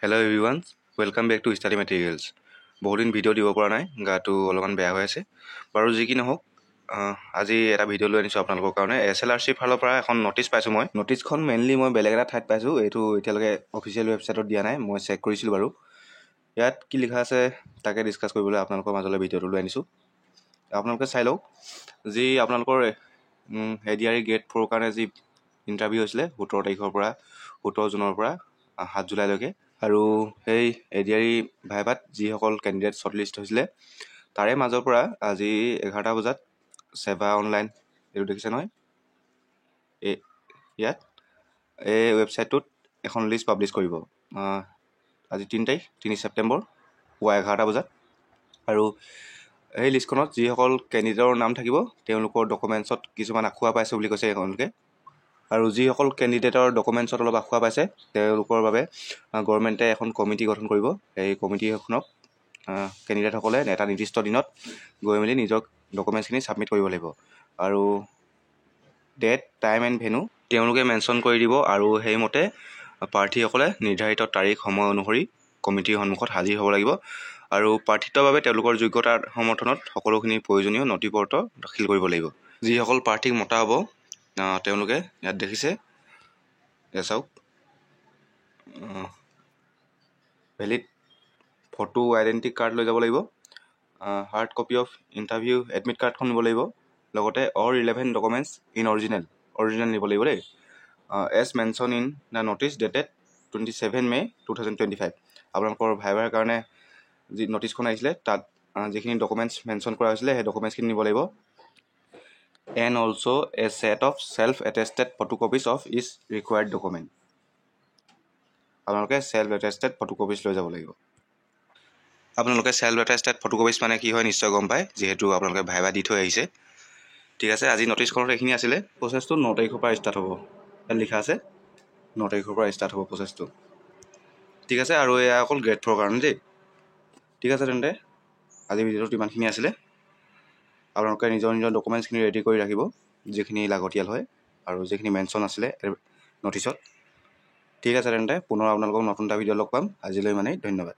Hello everyone, welcome back to Study Materials. বহুত দিন video' দিব পৰা নাই, গাটো অলপমান বেয়া হৈ আছে। বাৰু যি কি নহওক, আজি এটা ভিডিঅ' লৈ আনিছোঁ আপোনালোকৰ কাৰণে। এছএলআৰচিৰ ফালৰ পৰা এখন ন'টিছ পাইছোঁ মই। ন'টিছখন মেইনলি মই বেলেগ এটা ঠাইত পাইছোঁ, এইটো এতিয়ালৈকে অফিচিয়েল ৱেবছাইটত দিয়া নাই। মই চেক কৰিছিলোঁ বাৰু। ইয়াত কি লিখা আছে তাকে ডিছকাছ কৰিবলৈ আপোনালোকৰ মাজলৈ ভিডিঅ'টো লৈ আনিছোঁ। আপোনালোকে চাই লওক। যি আপোনালোকৰ এডিআৰই গ্ৰেড 4ৰ কাৰণে যি ইণ্টাৰভিউ হৈছিলে 17 তাৰিখৰ পৰা, 17 জুনৰ পৰা 7 জুলাইলৈকে, আৰু সেই এডিআৰই ভাইভাত যিসকল কেণ্ডিডেট শ্বৰ্টলিষ্ট হৈছিলে, তাৰে মাজৰ পৰা আজি 11টা বজাত ছেবা অনলাইন, এইটো দেখিছে নহয়, এই ইয়াত এই ৱেবছাইটটোত এখন লিষ্ট পাব্লিছ কৰিব আজি 3 তাৰিখ, 3 ছেপ্টেম্বৰ, পুৱা 11টা বজাত। আৰু সেই লিষ্টখনত যিসকল কেণ্ডিডেটৰ নাম থাকিব, তেওঁলোকৰ ডকুমেণ্টছত কিছুমান আসোঁৱাহ পাইছে বুলি কৈছে তেওঁলোকে। আৰু যিসকল কেণ্ডিডেটৰ ডকুমেণ্টছত অলপ আসোঁৱাহ পাইছে, তেওঁলোকৰ বাবে গভৰ্ণমেণ্টে এখন কমিটি গঠন কৰিব। সেই কমিটিখনক কেণ্ডিডেটসকলে এটা নিৰ্দিষ্ট দিনত গৈ মেলি নিজৰ ডকুমেণ্টছখিনি ছাবমিট কৰিব লাগিব আৰু ডেট, টাইম এণ্ড ভেনু তেওঁলোকে মেনশ্যন কৰি দিব। আৰু সেইমতে প্ৰাৰ্থীসকলে নিৰ্ধাৰিত তাৰিখ, সময় অনুসৰি কমিটিৰ সন্মুখত হাজিৰ হ'ব লাগিব আৰু প্ৰাৰ্থিত্বৰ বাবে তেওঁলোকৰ যোগ্যতাৰ সমৰ্থনত সকলোখিনি প্ৰয়োজনীয় নথি পত্ৰ দাখিল কৰিব লাগিব। যিসকল প্ৰাৰ্থীক মতা হ'ব, তেওঁলোকে ইয়াত দেখিছে, এয়া চাওক, ভেলিড ফটো আইডেণ্টিটি কাৰ্ড লৈ যাব লাগিব, hard copy of interview admit কাৰ্ডখন নিব লাগিব, লগতে all relevant documents in original, original নিব লাগিব দেই, as mention in the notice dated 27 May 2025। আপোনালোকৰ ভাইভাৰ কাৰণে যি নটিছখন আহিছিলে, তাত যিখিনি ডকুমেণ্টছ মেনশ্যন কৰা হৈছিলে, সেই ডকুমেণ্টছখিনি নিব লাগিব, and also a set of self attested photocopies of each required document। আপোনালোকে চেল্ফ এটেষ্টেড ফটোকপিজ লৈ যাব লাগিব। আপোনালোকে চেল্ফ এটেষ্টেড ফটোকপিজ মানে কি হয় নিশ্চয় গম পায়, যিহেতু আপোনালোকে ভাইভা দি থৈ আহিছে। ঠিক আছে, আজি নটিছখনত এইখিনি আছিলে। প্ৰচেছটো 9 তাৰিখৰ পৰা ষ্টাৰ্ট হ'ব, ইয়াত লিখা আছে, 9 তাৰিখৰ পৰা ষ্টাৰ্ট হ'ব প্ৰচেছটো। ঠিক আছে, আৰু এয়া অকল গ্ৰেড 4ৰ কাৰণে দেই। ঠিক আছে তেন্তে, আজি ভিডিঅ'টোত ইমানখিনি আছিলে। আপোনালোকে নিজৰ নিজৰ ডকুমেণ্টছখিনি ৰেডি কৰি ৰাখিব, যিখিনি লাগতিয়াল হয় আৰু যিখিনি মেনশ্যন আছিলে নটিছত। ঠিক আছে তেন্তে, পুনৰ আপোনালোকক নতুন এটা ভিডিঅ' লগ পাম। আজিলৈ ইমানেই, ধন্যবাদ।